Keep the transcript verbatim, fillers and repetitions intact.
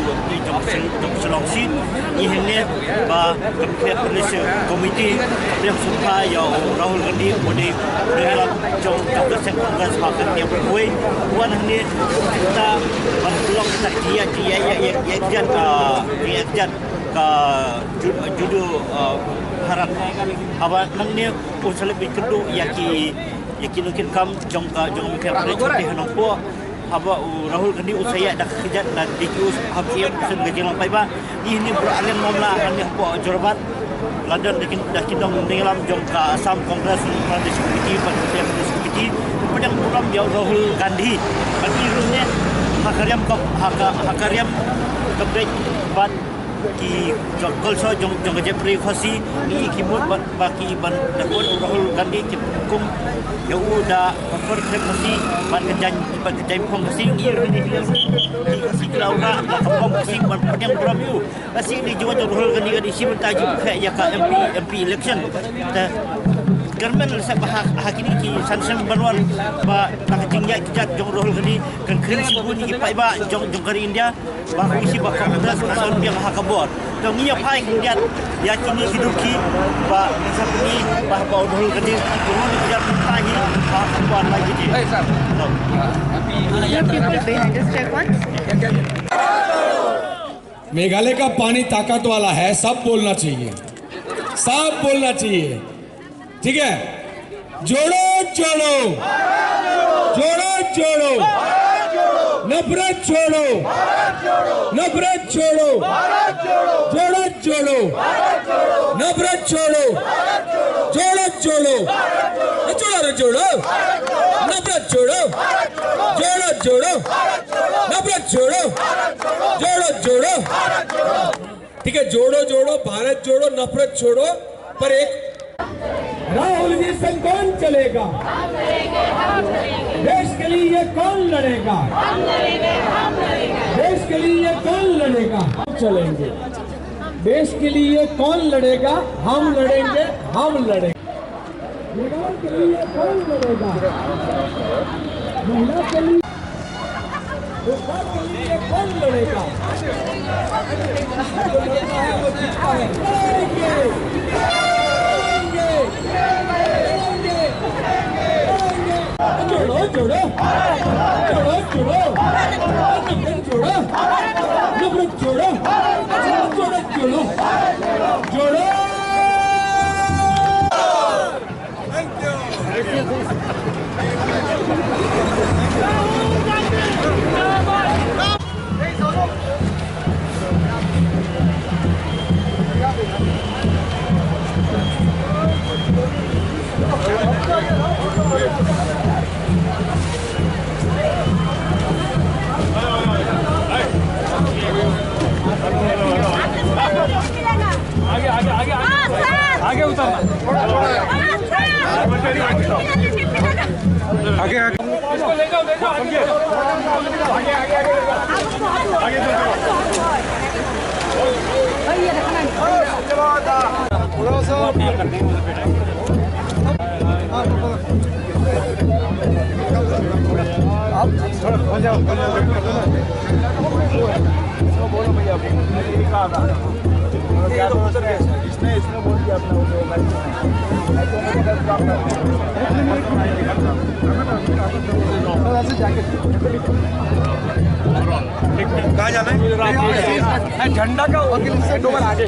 u M P jong Shillong, jong Shillong East. Ngi hangne ba ka Meghalaya Pradesh Committee ka pdiang sngewbha ïa u Rahul Gandhi uba dei u nongïalam jong, jong ka seng Congress ha ka India baroh kawei. Wan hangne kita ban pynlong kita jingïa, jingïa, ïa, ïa, ïa, ïa, ïa, ïa, ka ju-, judo, uh, Bharat. Haba nangne un sa leit ban kynduh ïa ki, ïa ki nongkitkam jong ka, jong ka Meghalaya Pradesh Committee ha Nongpoh. Haba u Rahul Gandhi un sa ïaid da ka kjat na D Q ha ka M P election ka jinglang paidbah. Ngi hangne baroh arliang mamla hangne hapoh Jorabat. Lada da kin, da kin nongïalam jong ka Assam Congress Pradesh Committee bad ka Pradesh Committee. Pdiang burom ïa u Rahul Gandhi. Bad ngi ruh ne ha ka riam ka, ha ka, ha ka riam ka beit bad ki jong culture jong, jong ka jaitbynriew Khasi, ngi ki mut ba, ba ki ban da khot u Rahul Gandhi ki kum ïa u da ka por khrem Khasi bad ka jaiñ, bad ka jaiñphong Khasi, ngi ruh ngi ki Khasi ki la wanrah ba ka bom Khasi ban pdiang burom ïa u. Ka sngi jong u Rahul Gandhi ka dei shi bynta jingpynkhih ïa ka M P, M P election. Te kyrmen lehse ba ha, ha kine ki san snem ban wan ba da ka jingïaid kjat jong u Rahul Gandhi kan kren shibun ïa ki paidbah jong, jong ka ri India. Ba ka issue ba ka Congress ka son biang ha ka bor. To ngi ïa phai khyndiat ïa kine ki durki ba sa pyni ba, ba u Rahul Gandhi ki bun ki jar mynta hi ha ka bor lai ki. Hey, sir. To. Your people behind us, check once. मेघालय का पानी ताकत वाला है, सब बोलना चाहिए, सब बोलना चाहिए। ठीक है, जोड़ो जोड़ो, जोड़ो जोड़ो, नफरत छोड़ो, नफरत छोड़ो, जोड़ो जोड़ो, नफरत छोड़ो, जोड़ो जोड़ो, जोड़ो रे जोड़ो, नफरत छोड़ो, जोड़ो जोड़ो, नफरत छोड़ो, जोड़ो जोड़ो। ठीक है, जोड़ो जोड़ो, भारत जोड़ो, नफरत छोड़ो, पर एक राहुल जी संग कौन चलेगा? देश के लिए कौन लड़ेगा? देश के लिए कौन लड़ेगा? हम चलेंगे। देश के लिए कौन लड़ेगा? हम लड़ेंगे, हम लड़ेंगे। महिला के लिए कौन लड़ेगा? महिला के लिए, महिला के लिए कौन लड़ेगा? जो लड़ता है वो जीतता है। लड़ेंगे, लड़ेंगे, लड़ेंगे, लड़ेंगे। जोड़ो, जोड़ो, जोड़ो, जोड़ो, जोड़ो, नफरत छोड़ो, नफरत छोड़ो, जोड़ो, जोड़ो, जोड़ो। आगे, आगे, आगे, आगे। आगे उतरना। आगे, आगे। इसको ले जाओ, ले जाओ, आगे। आगे, आगे, आगे, आगे। आगे, आगे। थोड़ा सा। इसको बोलो भैया, इसने, इसने बोल दिया अपना वो जो भाई। कहाँ जाना है? झंडा का आगे।